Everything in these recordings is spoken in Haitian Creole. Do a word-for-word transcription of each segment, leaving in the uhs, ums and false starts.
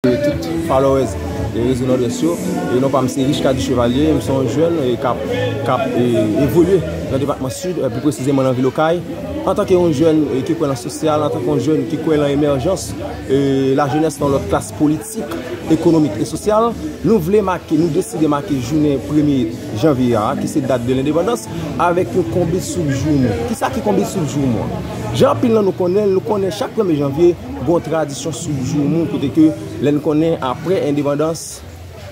Tout followers e Rezo Nòdwès yo. E non pa m se Richecady Chevalier, m se yon jèn e k ap k ap e, evolye nan depatman Sid, e, pi presizeman nan vil Okay. Antanke yon jèn e, ki kwè nan sosyal, antanke yon jèn ki kwè nan emèjans e, lajenès nan lòt klas politik, ekonomik e sosyal, nou vle make, nou deside make jounen premye janvye a, ki se dat de lendepandans, avèk yon konbit soup joumou. Kisa ki konbit soup joumou an? Jan anpil nan nou konnen l, nou konnen chak premye janvye, gen yon tradisyon soup joumou, kote ke lè n konnen apre endepandans,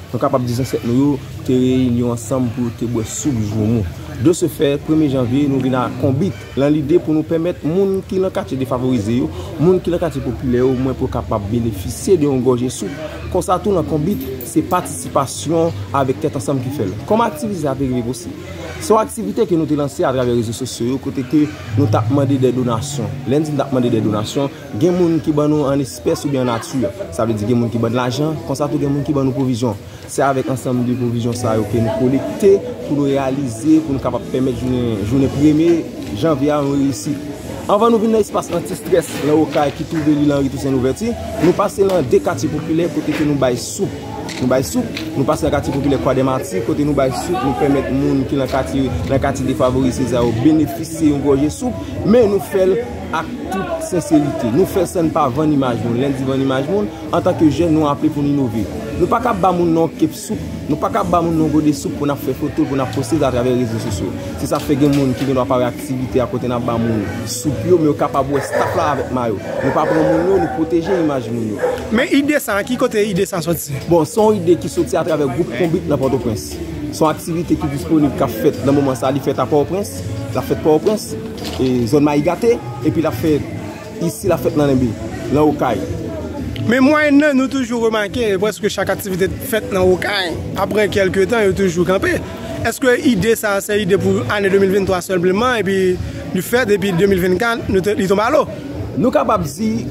nou kapab di zansèt nou yo te reyini yo ansanm pou yo te bwè soup joumou. De ce fait, premye janvye, nou vin ak konbit, nan lide pou nou pèmèt moun ki nan katye defavorize yo, moun ki nan katye popilè yo, omwen pou yo kapab benefisye de yon gòje soup. Konsa tou nan konbit, se patisipasyon avèk tèt ansanm ki fè l. Kòman aktivite sa te rive posib? Se yon aktivite ke nou te lanse atravè rezo sosyo yo, kote ke nou t ap mande de donasyon. Lè n di n t ap mande de donasyon, gen moun ki ban nou an espès oubyen an nati. Sa vle di gen moun ki ban n lajan, konsa tou gen moun ki ban nou pwovizyon. Se avèk ansanm de pwovizyon sa yo ke nou kolekte pou nou reyalize, pou nou kapab pèmèt jounen, jounen premye janvye a yon reyisit. Anvan nou vin nan espas anti-strès nan Okay ki twouve li nan ri Tousen Louvèti, nou pase nan de katye popilè kote ke nou bay soup. Nou bay soup, nou pase nan katye popilè Kwa dè Mati, kote nou bay soup, nou pèmèt moun ki nan katye, nan katye defavorize sa yo benefisye yon gòje soup, men nou fè l ak tout senserite. Nou fè l san n pa vann imaj moun. Lè n di vann imaj moun, antanke jèn, nou aple pou n inove. Nou pa ka ba moun nan yon kep soup, nou pa ka ba moun nan yon gode soup pou n ap fè foto l, pou n ap poste l atravè rezo sosyo. Se sa k fè gen moun ki gen dwa pa wè aktivite a kote n ap ba moun soup yo, men yo kapab wè staff la avèk mayo. Nou pa pran moun yo, nou pwoteje imaj moun yo. Men ide sa, ki kote ide sa soti? Bon, se yon ide ki soti atravè gwoup Konbit nan Pòtoprens. Se yon aktivite ki disponib, k ap fèt nan moman sa, li fèt a Pòtoprens, l ap fèt Pòtoprens, e zòn Mayigate, epi l ap fèt isi, l ap fèt nan Lenbe, nan Okay. Men mwayèn nan, nou toujou remake, prèske chak aktivite fèt nan Okay, apre kèlke tan, yo toujou kanpe. Èske ide sa a, se ide pou ane de mil venntwa sèlman, epi li fèt, epi de mil vennkat, nou te, li tonbe alo? Nou kapab di,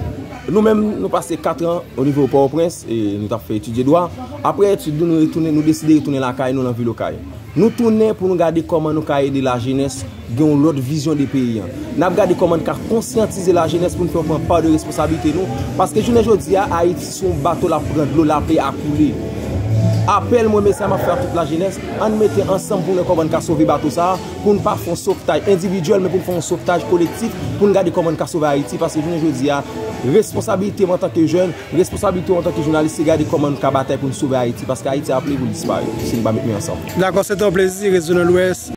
nou menm, nou pase kat an o nivo Pòtoprens, e nou t ap fè etidye dwa. Apre etid nou, nou retounen, nou deside retounen lakay nou nan vil Okay. Nou tounen pou nou gade kòman nou ka ede lajenès gen yon lòt vizyon de peyi an. N ap gade kòman n ka konsyantize lajenès pou n fè yo pran pa de responsablite nou. Paske jounen jodi a, Ayiti se yon bato l ap pran dlo, lapli a koule. Apèl mwen, mesaj m ap fè a tout lajenès, ann mete ansanm pou n wè kòman n ka sove bato sa a, pou n pa fè yon sovtaj endividyèl, men pou n fè yon sovtaj kolektif, pou n gade kòman n ka sove Ayiti. Paske jounen jodi a, responsablite m antanke jèn, responsablite w antanke jounalis, se gade kòman nou ka batay pou n sove Ayiti, paske Ayiti ap leve pou l disparèt, si nou pa met men ansanm. Dakò, se te yon plezi, Rezo Nòdwès,